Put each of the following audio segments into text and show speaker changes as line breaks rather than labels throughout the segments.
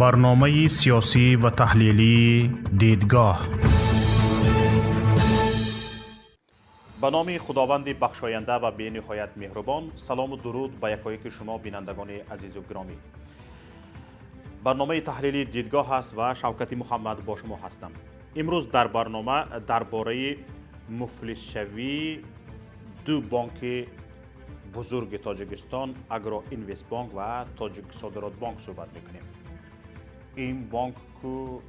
Барномаи сиёсӣ ва таҳлилии «Дидгоҳ».
Ба номи Худованди бахшоянда ва бениҳоят меҳрубон, салому дуруд ба якояки шумо, бинандагони азизу гиромӣ. Барномаи таҳлилии «Дидгоҳ» аст ва Шавкати Муҳаммад бо шумо ҳастам. Имрӯз дар барнома дар бораи муфлисшавии ду бонки бузурги Тоҷикистон, Агроинвестбонк ва Тоҷиксодиротбонк, суҳбат мекунем. Ин бонк ку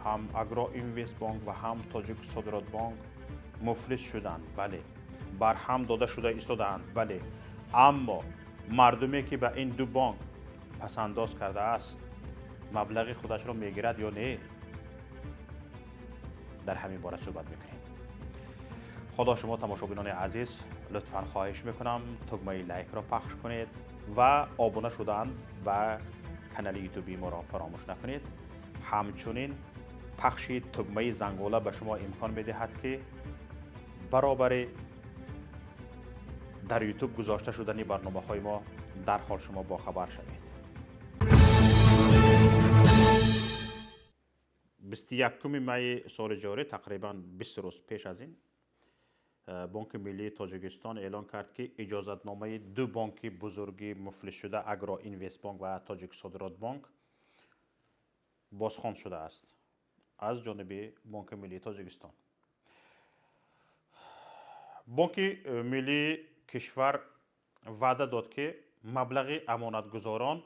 ҳам Агроинвестбонк ва ҳам Тоҷиксодиротбонк муфлис шуданд, бале, барҳам дода шуда истодаанд, бале, аммо мардуме, ки ба ин ду бонк пасандоз кардааст, маблағи худашро мегирад ё не? Дар ҳамин бора суҳбат мекунем. Ҳоло шумо, тамошобинони азиз, лутфан, хоҳиш мекунам, тугмаи лайкро пахш кунед ва обуна шудан ба канали ютуби моро фаромӯш накунед. Ҳамчунин пахши тугмаи зангола ба шумо имкон медиҳад, ки баробари дар Ютуб гузошта шудани барномаҳои мо дарҳол шумо бохабар шавед. 21 майи соли ҷорӣ, тақрибан 20 рӯз пеш аз ин, Бонки миллии Тоҷикистон эълон кард, ки иҷозатномаи ду бонки бузурги муфлисшуда, Агроинвестбонк ва Тоҷиксодиротбонк, бозхонд шудааст аз ҷониби Бонки миллии Тоҷикистон. Бонки миллии кишвар ваъда дод, ки маблағи амонатгузорон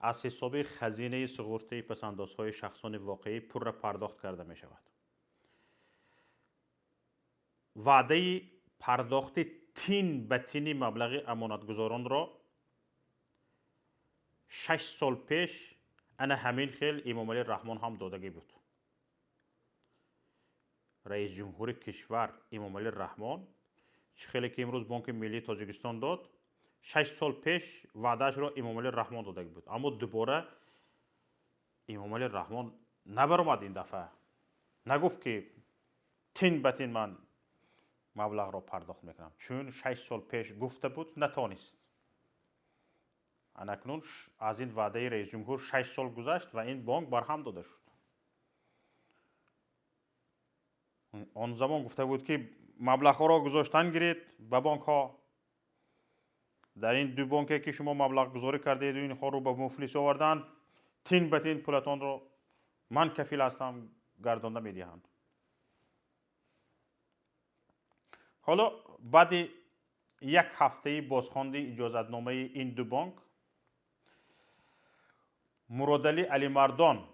аз ҳисоби хазинаи суғуртаи пасандозҳои шахсони воқеӣ пурра пардохт карда мешавад. Ваъдаи пардохти тин ба тини маблағи амонатгузоронро 6 сол пеш ана ҳамин хел Эмомалӣ Раҳмон ҳам додагӣ буд. Раисҷумҳури кишвар Эмомалӣ Раҳмон чӣ хеле ки имрӯз Бонки миллии Тоҷикистон дод, 6 сол пеш ваъдаашро Эмомалӣ Раҳмон додагӣ буд. Аммо дубора Эмомалӣ Раҳмон набаромад, ин дафъа нагуфт, ки тин ба тин ман маблағро пардохт мекунам, чун 6 сол пеш гуфта буд, натонист. Анакнун аз ин ваъдаи раисҷумҳур 6 сол гузашт ва ин бонк барҳам дода шуд. Он замон гуфта буд, ки маблағҳоро гузоштан гиред ба бонкҳо, дар ин ду бонке, ки шумо маблағгузорӣ кардед, инҳоро ба муфлис оварданд, тин ба тин пулатонро ман кафил ҳастам, гардонда медиҳанд. Ҳоло баъди як ҳафтаи бозхонди иҷозатномаи ин ду бонк, Муродалӣ Алимардон,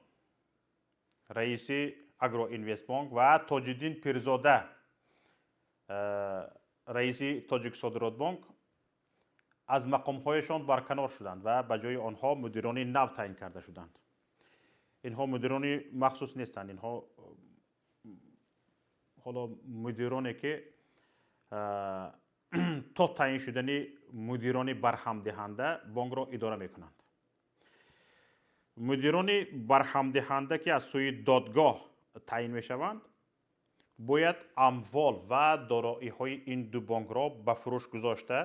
раиси Агроинвестбонк, ва Тоҷиддин Пирзода, раиси Тоҷиксодиротбонк, аз мақомҳояшон барканор шуданд ва ба ҷои онҳо мудирони нав таъин карда шуданд. Инҳо мудирони махсус нестанд, инҳо ҳоло мудироне, ки то таъин шудани мудирони барҳамдиҳанда бонкро идора мекунанд. Мудирони барҳамдиҳанда, ки аз сӯи додгоҳ таъин мешаванд, бояд амвол ва дороиҳои ин ду бонкро ба фурӯш гузошта,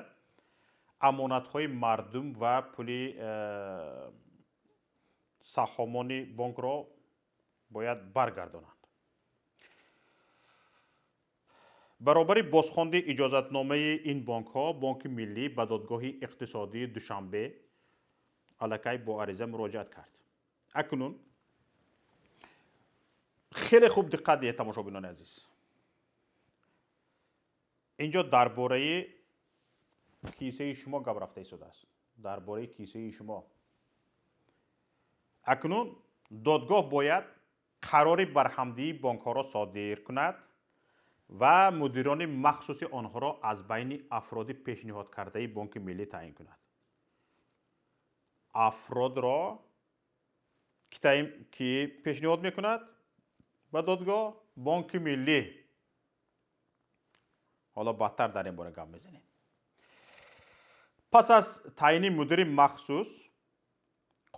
амонатҳои мардум ва пули саҳомони бонкро бояд баргардонанд. Баробари бозхонди иҷозатномаи ин бонкҳо, Бонки миллӣ ба додгоҳи иқтисодии Душанбе аллакай бо ариза муроҷиат кард. Акнун хеле хуб диққат диҳед, тамошобинони азиз. Инҷо дар бораи кисаи шумо гап рафта истодааст, дар бораи кисаи шумо. Акнун додгоҳ бояд қарори барҳамдиҳии бонкҳоро содир кунад ва мудирони махсуси онҳоро аз байни афроди пешниҳодкардаи Бонки миллӣ таъин кунад. Афродро ки пешниҳод мекунад ба додгоҳ? Бонки миллӣ. Ҳоло баъдтар дар ин бора гап мезанем. Пас аз таъини мудири махсус,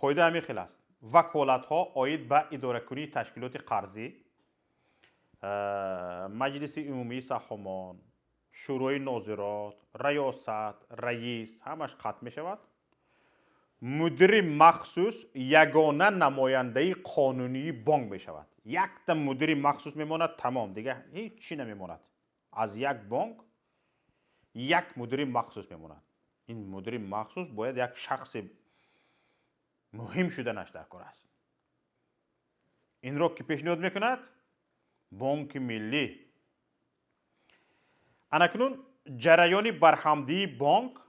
қоида ҳамин хел аст: ваколатҳо оид ба идоракунии ташкилоти қарзӣ, маҷлиси умумии саҳомон, шӯрои нозирот, раёсат, раис, ҳамаш қатъ мешавад. Мудири махсус ягона намояндаи қонунии бонк мешавад. Якта мудири махсус мемонад, тамом, дигар ҳеҷ чӣ намемонад. Аз як бонк як мудири махсус мемонад. Ин мудири махсус бояд як шахси муҳим шуданаш дар кор аст. Инро ки пешниҳод мекунад? Бонки миллӣ. Анакнун ҷараёни барҳамдиҳии бонк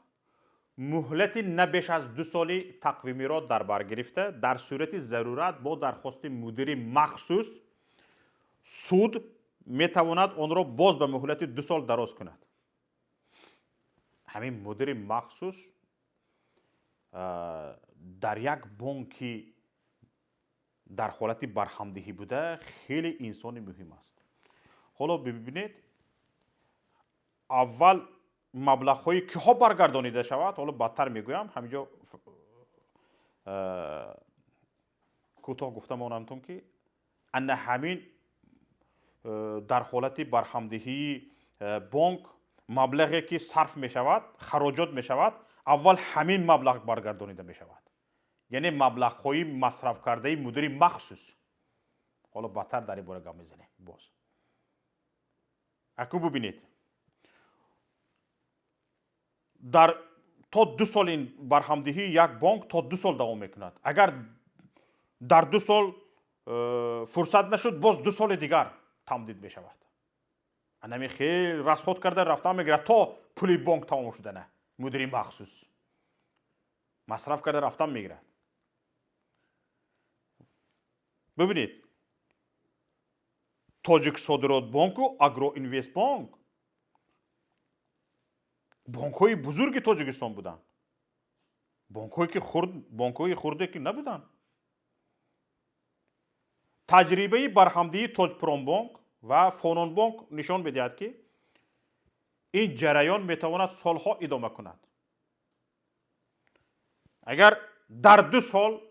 муҳлати на беш аз 2 соли тақвимиро дар бар гирифта, дар сурати зарурат бо дархости мудири махсус суд метавонад онро боз ба муҳлати 2 сол дароз кунад. Ҳамин мудири махсус дар як бонки дар ҳолати барҳамдиҳӣ буда хеле инсони муҳим аст. Ҳоло бибинед, аввал маблағҳои киҳо баргардонида шавад, ҳоло бадтар мегӯям, ҳаминҷо кӯтоҳ гуфта монамтон, ки ана ҳамин дар ҳолати барҳамдиҳии бонк маблағе ки сарф мешавад, хароҷот мешавад, аввал ҳамин маблағ баргардонида мешавад. Яъне маблағҳои масрафкардаи мудири махсус. Ҳоло бадтар дар ин бора гап мезанем боз. Аку бубинед, дар то 2 сол ин барҳамдиҳии як бонк то 2 сол давом мекунад. Агар дар 2 сол фурсат нашуд, боз 2 соли дигар тамдид мешавад. Анами хел расход карда рафтан мегирад то пули бонк тамом шудана. Мудири махсус масраф карда рафтан мегирад. Бибинед, Тоҷиксодиротбонку Агроинвестбонк бонкҳои бузурги Тоҷикистон буданд. Бонкҳое ки хурд, бонкҳои хурде ки набуданд. Таҷрибаи барҳамдиҳии Тоҷпромбонк ва Фононбонк нишон медиҳад, ки ин ҷараён метавонад солҳо идома кунад. Агар дар 2 сол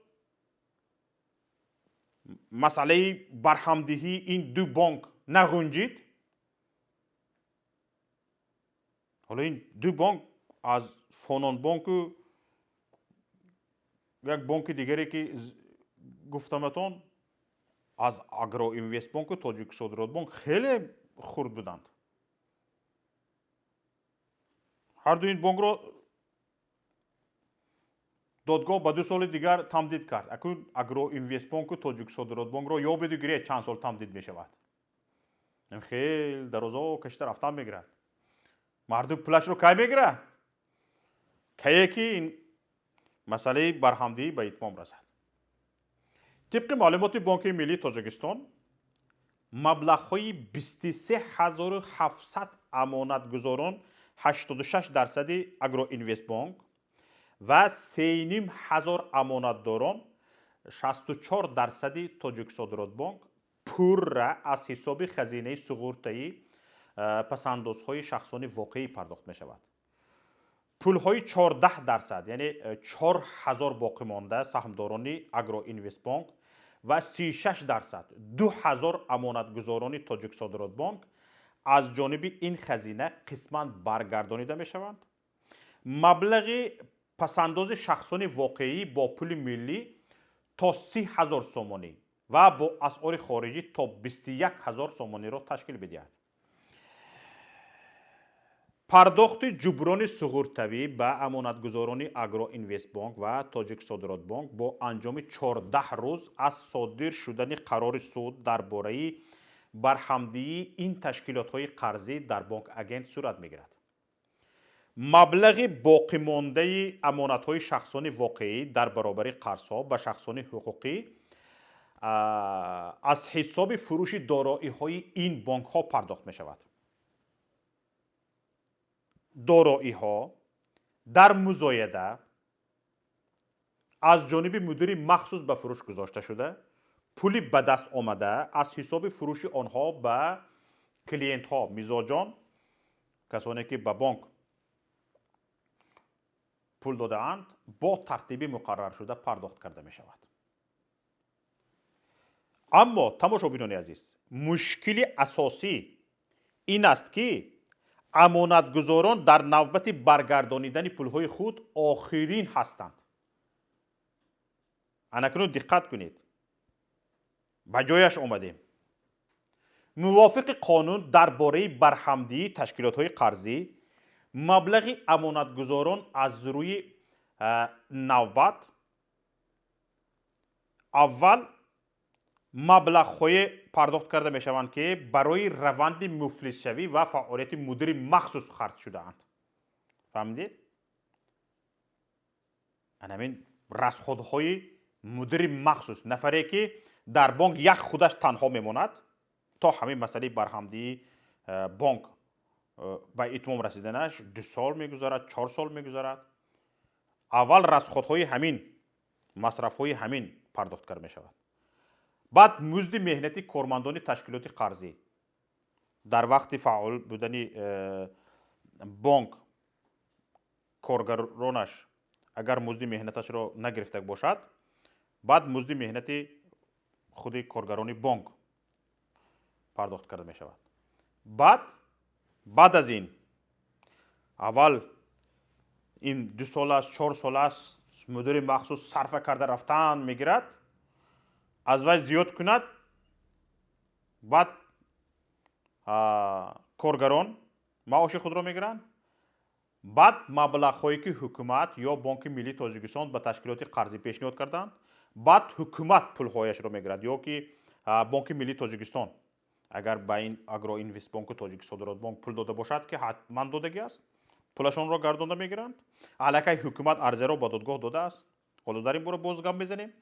масъалаи барҳамдиҳии ин ду бонк нағунҷид, ҳоло ин ду бонк аз Фононбонку як бонки дигаре ки гуфтаматон, аз Агроинвестбонку Тоҷиксодиротбонк хеле хурд буданд. Ҳар ду ин бонкро додгоҳ ба 2 соли дигар тамдид кард. Акун Агроинвестбонку Тоҷиксодиротбонкро ёбеду гиред, чанд сол тамдид мешавад. Хел дарозо кашида рафтан мегирад. Мардум пулашро кай мегирад? Кае ки ин масъалаи барҳамдиҳӣ ба итмом расад. Тибқи маълумоти Бонки миллии Тоҷикистон, маблағҳои 23 700 амонатгузорон 86% Агроинвестбонк ва 3 500 амонатдорон 64% Тоҷиксодиротбонк пурра аз ҳисоби хазинаи суғуртаи пасандозҳои шахсони воқеӣ пардохт мешавад. Пулҳои 14%, яъне 4000 боқимонда саҳмдорони Агроинвестбонк ва 36%, 2000 амонатгузорони Тоҷиксодиротбонк аз ҷониби ин хазина қисман баргардонида мешаванд. Маблағи пасандози шахсони воқеӣ бо пули миллӣ то 30 000 сомонӣ ва бо асъори хориҷӣ то 21 000 сомониро ташкил медиҳад. Пардохти ҷуброни суғуртавӣ ба амонатгузорони Агроинвестбонк ва Тоҷиксодиротбонк бо анҷоми 14 рӯз аз содир шудани қарори суд дар бораи барҳамдиҳии ин ташкилотҳои қарзӣ дар бонк агент сурат мегирад. Маблағи боқимондаи амонатҳои шахсони воқеӣ дар баробари қарзҳо ба шахсони ҳуқуқӣ аз ҳисоби фурӯши дороиҳои ин бонкҳо пардохт мешавад. Дороиҳо дар музояда аз ҷониби мудири махсус ба фурӯш гузошта шуда, пули ба даст омада аз ҳисоби фурӯши онҳо ба клиентҳо, мизоҷон, касоне ки ба бонк пул додаанд, бо тартиби муқарраршуда пардохт карда мешавад. Аммо, тамошобинони азиз, мушкили асосӣ ин аст, ки амонатгузорон дар навбати баргардонидани пулҳои худ охирин ҳастанд. Анакунун диққат кунед, ба ҷояш омадем. Мувофиқи қонун дар бораи барҳамдиҳии ташкилотҳои қарзӣ, маблағи амонатгузорон аз рӯи навбат аввал маблағҳое пардохт карда мешаванд, ки барои раванди муфлисшавӣ ва фаъолияти мудири махсус харҷ шудаанд. Фаҳмидед? Анамин расходҳои мудири махсус, нафаре ки дар бонк як худаш танҳо мемонад то ҳамин масъалаи барҳамдиҳии бонк ба итмом расиданаш 2 сол мегузарад, 4 сол мегузарад. Аввал расходҳои ҳамин, масрафҳои ҳамин пардохт карда мешавад. Баъд музди меҳнати кормандони ташкилоти қарзӣ дар вақти фаъол будани бонк, коргаронаш агар музди меҳнаташро нагирифта бошад, баъд музди меҳнати худи коргарони бонк пардохт карда мешавад. Баъд аз ин аввал ин 2 сол аст, 4 сол аст, мудири махсус сарфа карда рафтан мегирад, аз вай зиёд кунад, баъд коргарон маоши худро мегиранд. Баъд маблағҳое, ки ҳукумат ё Бонки миллии Тоҷикистон ба ташкилоти қарзӣ пешниҳод карданд, баъд ҳукумат пулҳояшро мегирад ё ки Бонки миллии Тоҷикистон, агар ба ин Агроинвестбонку Тоҷиксодиротбонк пул дода бошад, ки ҳатман додагӣ аст, пулашонро гардонда мегиранд. Аллакай ҳукумат арзаро ба додгоҳ додааст, ҳоло дар ин бора боз гап мезанем.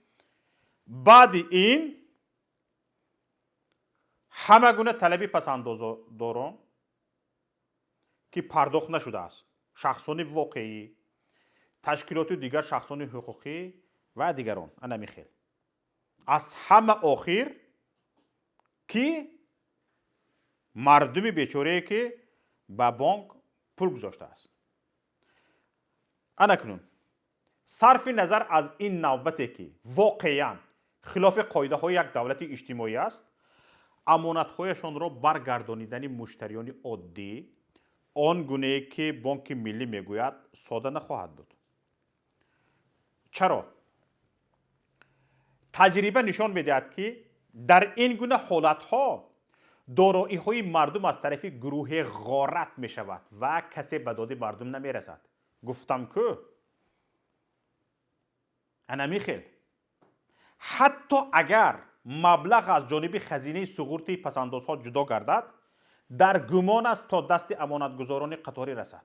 Баъди ин ҳама гуна талаби пасандоздорон, ки пардохт нашудааст, шахсони воқеӣ, ташкилоту дигар шахсони ҳуқуқӣ ва дигарон. Анами хел, аз ҳама охир ки мардуми бечорае, ки ба бонк пул гузоштааст. Анакунун, сарфи назар аз ин навбате, ки воқеан хилофи қоидаҳои як давлати иҷтимоӣ аст, амонатҳояшонро баргардонидани муштариёни оддӣ он гунае, ки Бонки Миллӣ мегӯяд, сода нахоҳад буд. Чаро? Таҷриба нишон медиҳад, ки дар ин гуна ҳолатҳо дороиҳои мардум аз тарафи гурӯҳе ғорат мешавад ва касе ба доди мардум намерасад. Гуфтам ку, анами хел, ҳатто агар маблағ аз ҷониби хазинаи суғуртаи пасандозҳо ҷудо гардад, дар гумон аст, то дасти амонатгузорони қаторӣ расад.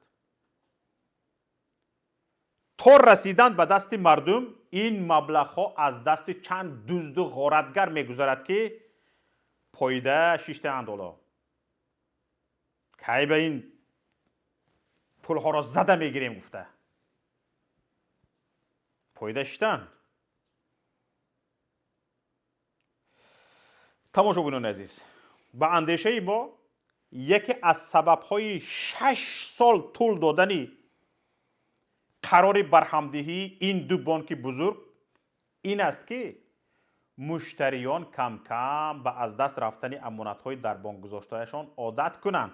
То расидан ба дасти мардум ин маблағҳо аз дасти чанд дузду ғоратгар мегузарад, ки поида шиштаанд. Ҳоло кай ба ин пулҳоро зада мегирем гуфта поида шиштанд. Тамошобинони азиз, ба андешаи мо, яке аз сабабҳои 6 сол тӯл додани қарори барҳамдиҳии ин ду бонки бузург ин аст, ки муштариён камкам ба аз даст рафтани амонатҳои дар бонк гузоштаашон одат кунанд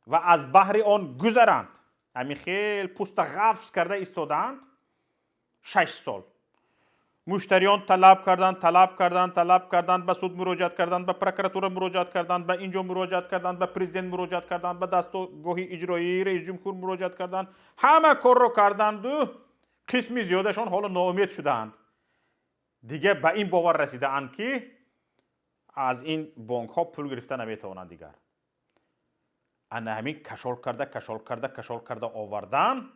ва аз баҳри он гузаранд. Ҳамин хел пуста ғафз карда истодаанд 6 сол. Муштариён талаб карданд, талаб карданд, талаб карданд, ба суд муроҷиат карданд, ба прокуратура муроҷиат карданд, ба ин ҷо муроҷиат карданд, ба президент муроҷиат карданд, ба дастгоҳи иҷроии раисҷумҳур муроҷиат карданд, ҳама корро карданду қисми зиёдашон ҳоло ноумед шудаанд. Дигар ба ин бовар расидаанд, ки аз ин бонкҳо пул гирифта наметавонанд дигар. Ана ҳамин кашол карда, кашол карда, кашол карда овардан,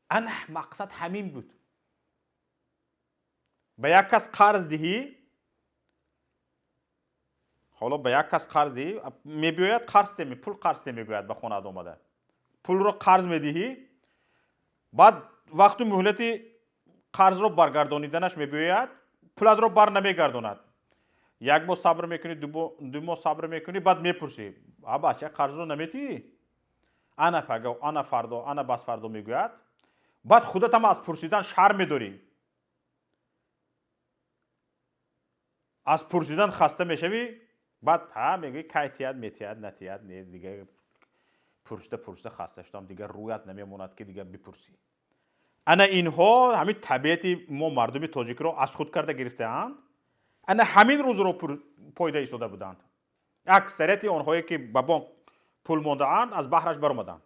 ана мақсад ҳамин буд. Ба як кас қарз диҳӣ, ҳоло ба як кас қарз диҳӣ, мебиёяд, қарз пул қарз мегӯяд, ба хонаат омада пулро қарз медиҳӣ, баъд вақту муҳлати қарзро баргардониданаш мебиёяд, пулатро бар намегардонад. Як моҳ сабр мекунӣ, 2 моҳ сабр мекунӣ, баъд мепурсӣ: «А бача, қарзро наметиҳӣ?» Ана пага, ана фардо, ана басфардо мегӯяд. Баъд худатам аз пурсидан шарм медорӣ, аз пурсидан хаста мешавӣ. Баъд ҳа мегӯӣ, кай тиҳад, метиҳад, натиҳад, не, дигар пурсида пурсида хаста шудам, дигар рӯят намемонад, ки дигар бипурсӣ. Ана инҳо ҳамин табиати мо мардуми тоҷикро аз худ карда гирифтаанд. Ана ҳамин рӯзро пойда истода буданд. Аксарияти онҳое ки ба бонк пул мондаанд, аз баҳраш баромаданд.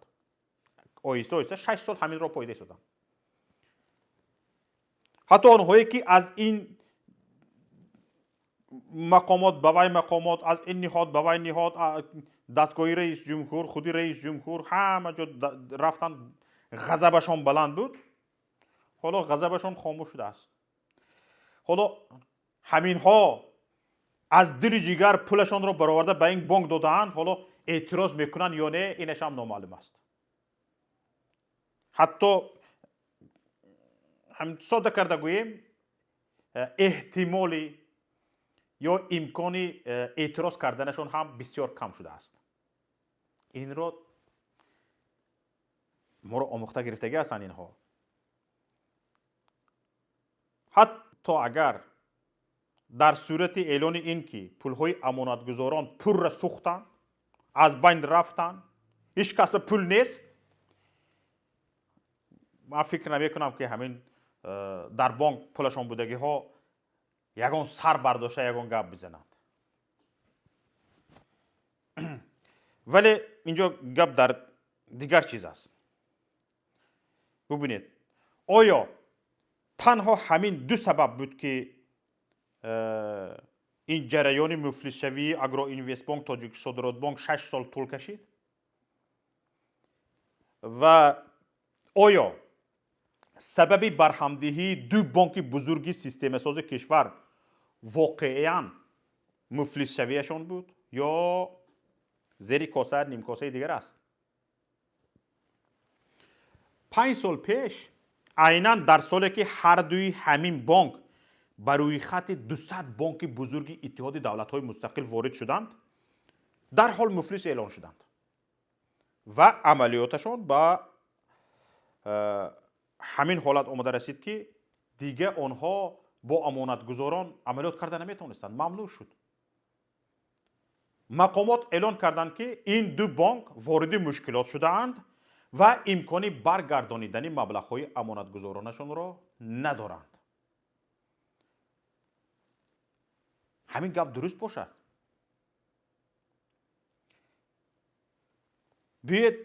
Оҳиста оҳиста 6 сол ҳаминро пойда истоданд. Ҳатто онҳое ки аз ин мақомот ба вай мақомот, аз ин ниҳод ба вай ниҳод, дастгоҳи раис ҷумҳур, худи раис ҷумҳур, ҳама ҷо рафтанд, ғазабашон баланд буд, ҳоло ғазабашон хомӯш шудааст. Ҳоло ҳаминҳо аз дили ҷигар пулашонро бароварда ба ин бонк додаанд. Ҳоло эътироз мекунанд ё не, инашам номаълум аст. Ҳатто содда карда гӯем, эҳтимоли ё имкони эътироз карданашон ҳам бисёр кам шудааст. Инро моро омӯхта гирифтагӣ ҳастанд инҳо. Ҳатто агар дар сурати эълони ин ки пулҳои амонатгузорон пурра сӯхтанд, аз байн рафтанд, ҳеҷ касба пул нест, ман фикр намекунам, ки ҳамин дар бонк пулашон будагиҳо ягон сар бардошта ягон гап бизананд. Вале инҷо гап дар дигар чиз аст. Бубинед, оё танҳо ҳамин ду сабаб буд, ки ин ҷараёни муфлисшавии Агроинвестбонк, Тоҷиксодиротбонк 6 сол тӯл кашид? Ва оё сабаби барҳамдиҳии ду бонки бузурги системасози кишвар воқеан муфлисшавиашон буд ё зери коса нимкосаи дигар аст? 5 сол пеш, айнан дар соле ки ҳардуи ҳамин бонк ба рӯйхати 200 бонки бузурги Иттиҳоди Давлатҳои Мустақил ворид шуданд, дарҳол муфлис эълон шуданд ва амалиёташон ба ҳамин ҳолат омода расид, ки дига онҳо бо амонатгузорон амалиёт карда наметавонистанд, мамнӯъ шуд. Мақомот эълон карданд, ки ин ду бонк вориди мушкилот шудаанд ва имкони баргардонидани маблағҳои амонатгузоронашонро надоранд. Ҳамин гап дуруст бошад, биёед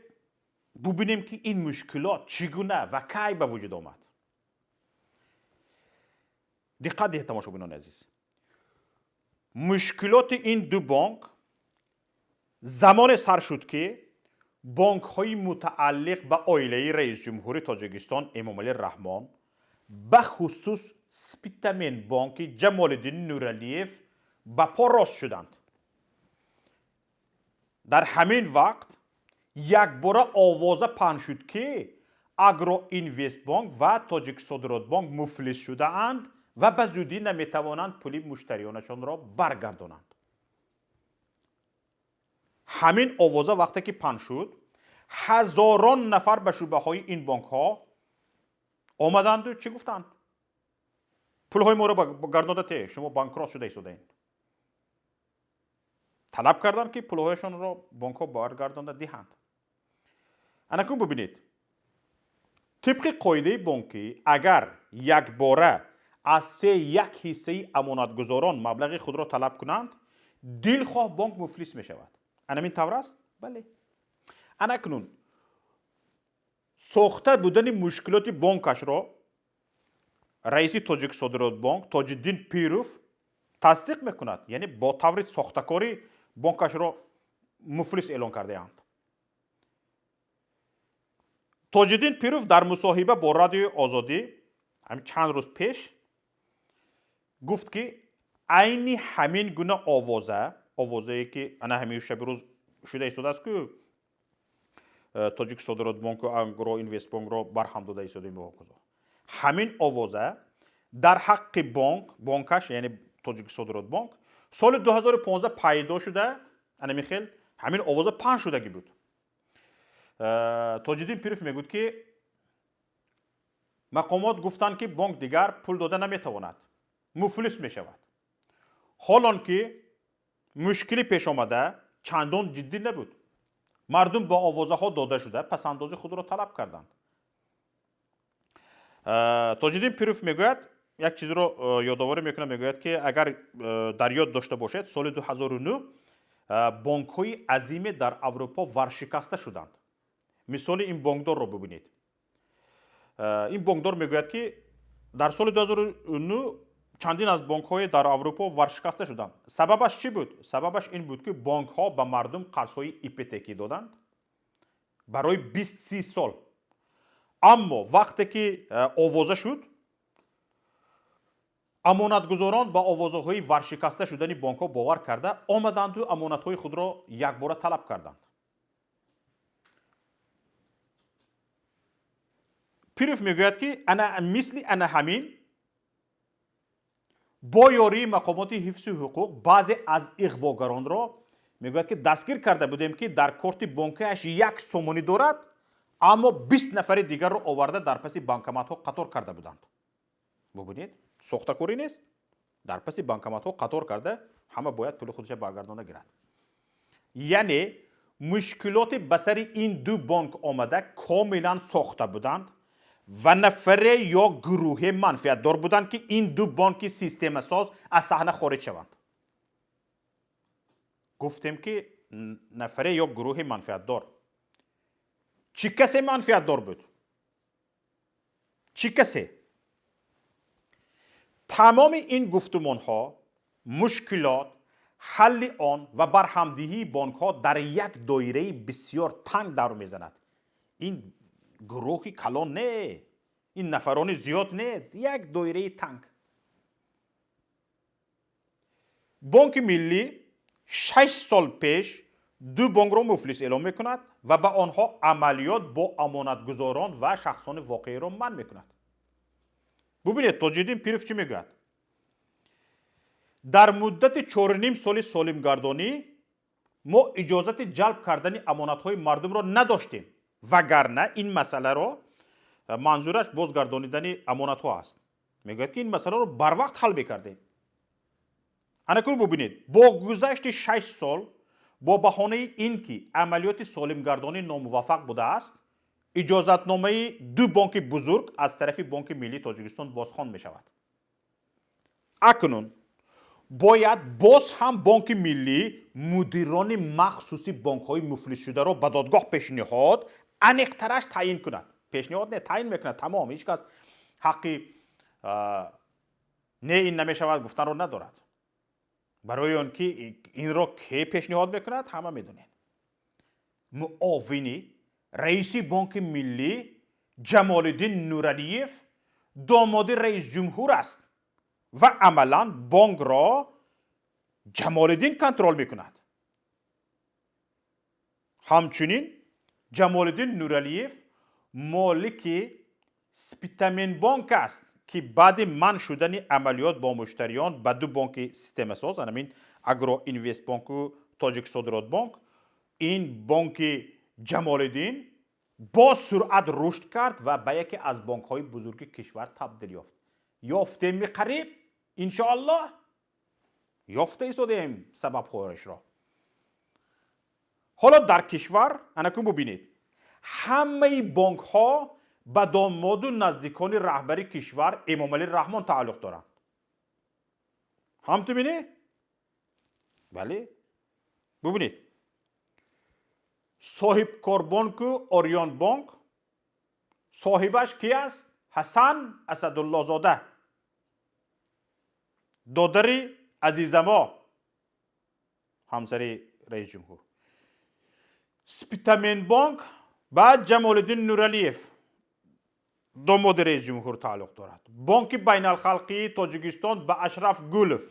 бубинем, ки ин мушкилот чӣ гуна ва кай ба вуҷуд омад. Диққат диҳед, тамошобинони азиз. Мушкилоти ин ду бонк замоне сар шуд, ки бонкҳои мутааллиқ ба оилаи раисҷумҳури Тоҷикистон Эмомалӣ Раҳмон, бахусус Спитамен бонки Ҷамолиддин Нуралиев, ба по рост шуданд. Дар ҳамин вақт якбора овоза паҳн шуд, ки Агроинвестбонк ва Тоҷиксодиротбонк муфлис шудаанд ва ба зудӣ наметавонанд пули муштариёнашонро баргардонанд. Ҳамин овоза вақте ки паҳн шуд, ҳазорон нафар ба шӯъбаҳои ин бонкҳо омаданду чӣ гуфтанд? «Пулҳои моро гардонда те, шумо банкрот шуда истодаед». Талаб карданд, ки пулҳояшонро бонкҳо баргардонда диҳанд. Анакун бубинед, тибқи қоидаи бонкӣ, агар якбора аз се як ҳиссаи амонатгузорон маблағи худро талаб кунанд, дилхоҳ бонк муфлис мешавад. Анамин тавр аст? Бале. Анакунун сохта будани мушкилоти бонкашро раиси Тоҷиксодиротбонк Тоҷиддин Пиров тасдиқ мекунад, яъне бо таври сохтакорӣ бонкашро муфлис эълон кардаанд. Тоҷиддин Пиров дар мусоҳиба бо Радиои Озодӣ ҳамин чанд рӯз пеш гуфт, ки айни ҳамин гуна овоза, овозае ки ана ҳамин шаби рӯз шуда истодааст, ку Тоҷиксодиротбонку Агроинвестбонкро барҳам дода истодаем, ҳамин овоза дар ҳаққи бонкаш, яъне Тоҷиксодиротбонк, соли 2015 пайдо шуда, анами хел ҳамин овоза паҳн шудагӣ буд. Тоҷиддин Пиров мегӯяд, ки мақомот гуфтанд, ки бонк дигар пул дода наметавонад, муфлис мешавад, ҳолон ки мушкили пешомада чандон ҷиддӣ набуд. Мардум бо овозаҳо дода шуда, пасандози худро талаб карданд. Тоҷиддин Пиров мегӯяд, як чизро ёдоварӣ мекунад, мегӯяд, ки агар дар ёд дошта бошед, соли 2009 бонкҳои азиме дар Аврупо варшикаста шуданд. Мисоли ин бонкдорро бубинед. Ин бонкдор мегӯяд, ки дар соли 2009 чандин аз бонкҳои дар Аврупо варшикаста шуданд. Сабабаш чӣ буд? Сабабаш ин буд, ки бонкҳо ба мардум қарзҳои ипотекӣ доданд барои 20-30 сол. Аммо вақте ки овоза шуд, амонатгузорон ба овозаҳои варшикаста шудани бонкҳо бовар карда омаданду амонатҳои худро якбора талаб карданд. Пиров мегӯяд, ки ана мисли ана ҳамин бо ёрии мақомоти ҳифзи ҳуқуқ баъзе аз иғвогаронро, мегӯяд, ки дастгир карда будем, ки дар корти бонкиаш 1 сомонӣ дорад, аммо 20 нафари дигарро оварда дар паси банкоматҳо қатор карда буданд. Бубинед, сохтакорӣ нест. Дар паси банкоматҳо қатор карда, ҳама бояд пули худша баргардонда гирад. Яъне мушкилоти ба сари ин ду бонк омада комилан сохта буданд ва нафаре ё гурӯҳе манфиатдор буданд, ки ин ду бонки системасоз аз саҳна хориҷ шаванд. Гуфтем, ки нафаре ё гурӯҳи манфиатдор. Чӣ касе манфиатдор буд? Чӣ касе? Тамоми ин гуфтумонҳо, мушкилот, ҳалли он ва барҳамдиҳии бонкҳо дар як доираи бисёр танг давр мезанад. Ин гурӯҳи калон не, ин нафарони зиёд не, як доираи танг. Бонки Миллӣ 6 сол пеш ду бонкро муфлис эълон мекунад ва ба онҳо амалиёт бо амонатгузорон ва шахсони воқеиро манъ мекунад. Бубинед, Тоҷиддин Пиров чӣ мегӯяд: дар муддати 4,5 соли солимгардонӣ мо иҷозати ҷалб кардани амонатҳои мардумро надоштем, вагарна ин масъаларо, манзураш бозгардонидани амонатҳо аст, мегӯяд, ки ин масъаларо барвақт ҳал мекардем. Анакун бубинед, бо гузашти 6 сол бо баҳонаи ин ки амалиёти солимгардонӣ номуваффақ будааст, иҷозатномаи ду бонки бузург аз тарафи Бонки Миллии Тоҷикистон бозхон мешавад. Акнун бояд боз ҳам Бонки Миллӣ мудирони махсуси бонкҳои муфлисшударо ба додгоҳ пешниҳод, аниқтараш таъин кунад. Пешниҳод не, таъин мекунад, тамом. Ҳеҷ кас ҳаққи не, ин намешавад гуфтанро надорад, барои он ки инро ке пешниҳод мекунад, ҳама медонед: муовини раиси Бонки Миллӣ Ҷамолиддин Нуралиев домоди раисҷумҳур аст ва амалан бонкро Ҷамолиддин контрол мекунад. Ҳамчунин Ҷамолиддин Нуралиев молики Спитаменбонк аст, ки баъди манъ шудани амалиёт бо муштариён ба ду бонки системасоз, анамин Агроинвестбонку Тоҷиксодиротбонк, ин бонки Ҷамолиддин бо суръат рушд кард ва ба яке аз бонкҳои бузурги кишвар табдил ёфт. Ёфтеми қариб, иншоаллоҳ, ёфта истодем сабабҳояшро. Ҳоло дар кишвар, анакун бубинед, ҳамаи бонкҳо ба домоду наздикони раҳбари кишвар Эмомалӣ Раҳмон тааллуқ доранд. Ҳам ту бинӣ? Бале, бубинед: Соҳибкорбонку Ориёнбонк соҳибаш ки аст? Ҳасан Асадуллозода, додари Азизамо, ҳамсари раисҷумҳур. Спитаменбонк ба Ҷамолиддин Нуралиев, домоди раисҷумҳур, тааллуқ дорад. Бонки Байналхалқии Тоҷикистон ба Ашраф Гулов,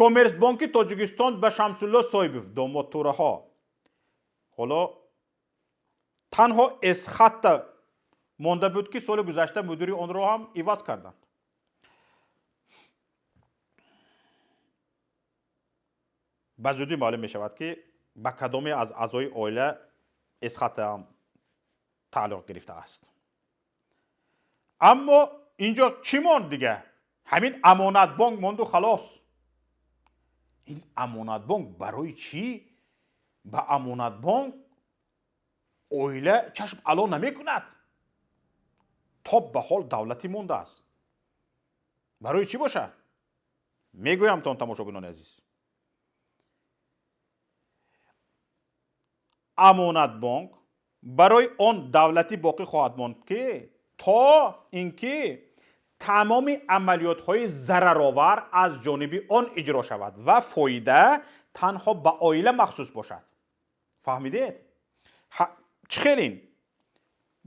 Коммерсбонки Тоҷикистон ба Шамсулло Соибов, домод тураҳо. Ҳоло танҳо Эсхатта монда буд, ки соли гузашта мудири онро ҳам иваз карданд. Ба зудӣ маълум мешавад, ки ба кадоме аз аъзои оила Эсхаттаам тааллуқ гирифтааст. Аммо инҷо чӣ монд дига? Ҳамин Амонатбонк монду халос. Ин Амонатбонк барои чӣ? Ба Амонатбонк оила чашм ало намекунад. То ба ҳол давлатӣ мондааст. Барои чӣ бошад? Мегӯям тон, тамошобинони азиз. Амонатбонк барои он давлатӣ боқӣ хоҳад монд, ки то инки тамоми амалиётҳои зараровар аз ҷониби он иҷро шавад ва фоида танҳо ба оила махсус бошад. Фаҳмидед? Чӣ хел ин?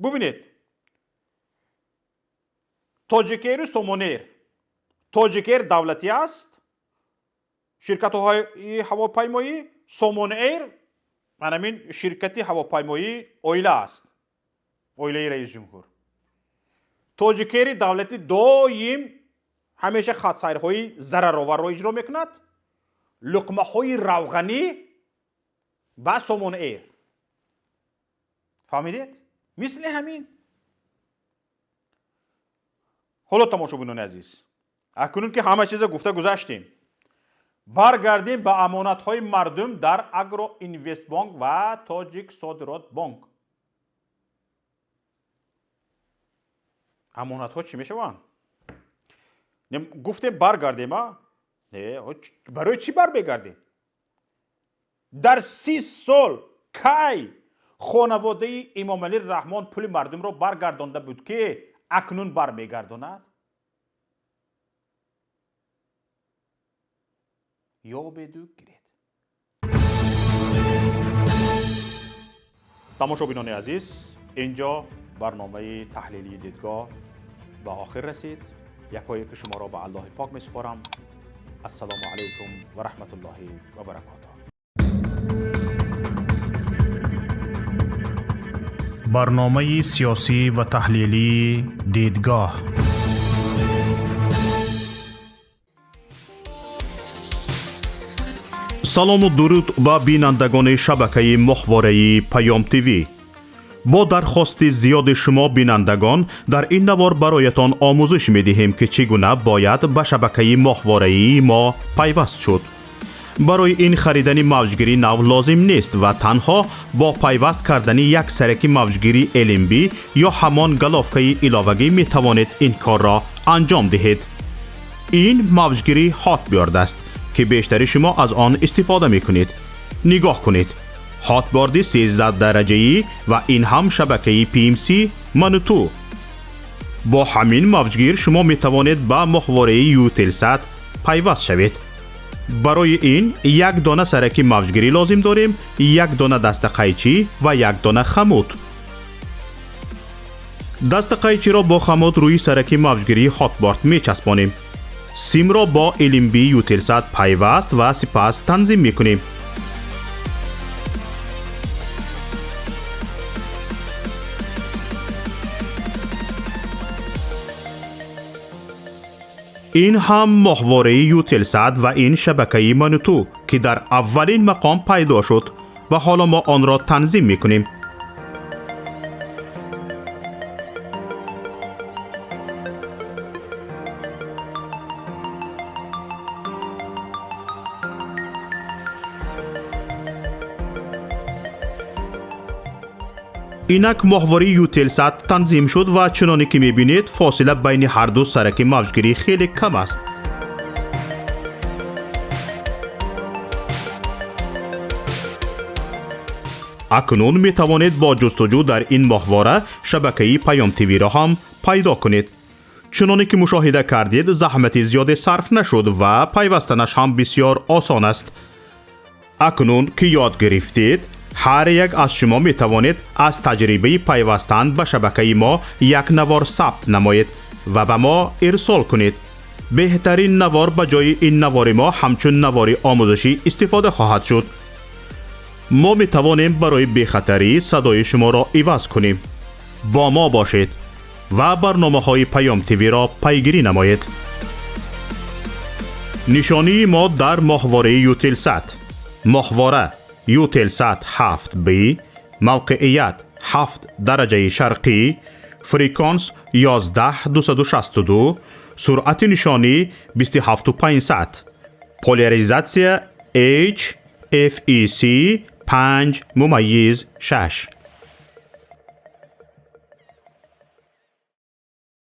Бубинед. Тоҷикэру Сомонэйр. Тоҷикэйр давлатӣ аст, ширкатҳои ҳавопаймоӣ, Сомонэйр манамин ширкати ҳавопаймоии оила аст. Оилаи раис ҷумҳур. Тоҷикэйри давлатӣ доим ҳамеша хатсайрҳои зарароварро иҷро мекунад, луқмаҳои равғанӣ ба Сомонэйр. Фаҳмидед? Мисли ҳамин. Ҳоло тамошобинони азиз, акнун ки ҳама чиза гуфта гузаштем, баргардем ба амонатҳои мардум дар Агроинвестбонк ва Тоҷиксодиротбонк. Амонатҳо чӣ мешаванд? Гуфтем баргардем, а? Не, барои чӣ бармегардем? Дар 30 сол кай хонаводаи Эмомалӣ Раҳмон пули мардумро баргардонда буд, ки акнун бармегардонад? Ёбеду гиред. Тамошобинони азиз, инҷо барномаи таҳлилии дидгоҳ ба охир расид. Якое ки шуморо ба Аллоҳи пок месупорам. Ассалому алайкум ва раҳматуллоҳи ва баракотуҳ.
Барномаи сиёсӣ ва таҳлилии дидгоҳ.
Салому дуруд ба бинандагони шабакаи моҳвораи Паём ТВ. Бо дархости зиёди шумо бинандагон дар ин навор бароятон омӯзиш медиҳем, ки чӣ гуна бояд ба шабакаи моҳвораии мо пайваст шуд. Барои ин харидани мавҷгири нав лозим нест ва танҳо бо пайваст кардани як сараки мавҷгири LNB ё ҳамон головкаи иловагӣ метавонед ин корро анҷом диҳед. Ин мавҷгири Hotbird аст, ки бештари шумо аз он истифода мекунед. Нигоҳ кунед. Hotbird 13 дараҷаӣ ва ин ҳам шабакаи PMC Мануту. Бо ҳамин мавҷгир шумо метавонед ба моҳвораи Eutelsat пайваст шавед. Барои ин як дона сараки мавҷгирӣ лозим дорем, як дона дастақайчӣ ва як дона хамут. Дастақайчиро бо хамут рӯи сараки мавҷгирии Hotbird мечаспонем. Симро бо LNB Eutelsat пайваст ва сипас танзим мекунем. Ин ҳам моҳвораи Eutelsat ва ин шабакаи Мануту, ки дар аввалин мақом пайдо шуд ва ҳоло мо онро танзим мекунем. Инак моҳвораи Eutelsat танзим шуд ва чуноне ки мебинед, фосила байни ҳар ду сараки мавҷгирӣ хеле кам аст. Акнун метавонед бо ҷустуҷӯ дар ин моҳвора шабакаи Паём ТВ-ро ҳам пайдо кунед. Чуноне ки мушоҳида кардед, заҳмати зиёде сарф нашуд ва пайвастанаш ҳам бисёр осон аст. Акнун ки ёд гирифтед, ҳар як аз шумо метавонед аз таҷрибаи пайвастан ба шабакаи мо як навор сабт намоед ва ба мо ирсол кунед. Беҳтарин навор ба ҷои ин навори мо ҳамчун навори омӯзишӣ истифода хоҳад шуд. Мо метавонем барои бехатарӣ садои шуморо иваз кунем. Бо мо бошед ва барномаҳои Паём ТВ-ро пайгирӣ намоед. Нишонии мо дар моҳвораи Eutelsat. Моҳвора Eutelsat 7B, мавқеият 7 дараҷаи шарқӣ, фреквенс 11262, суръати нишонӣ 27500, поляризатсия H FEC 5.6.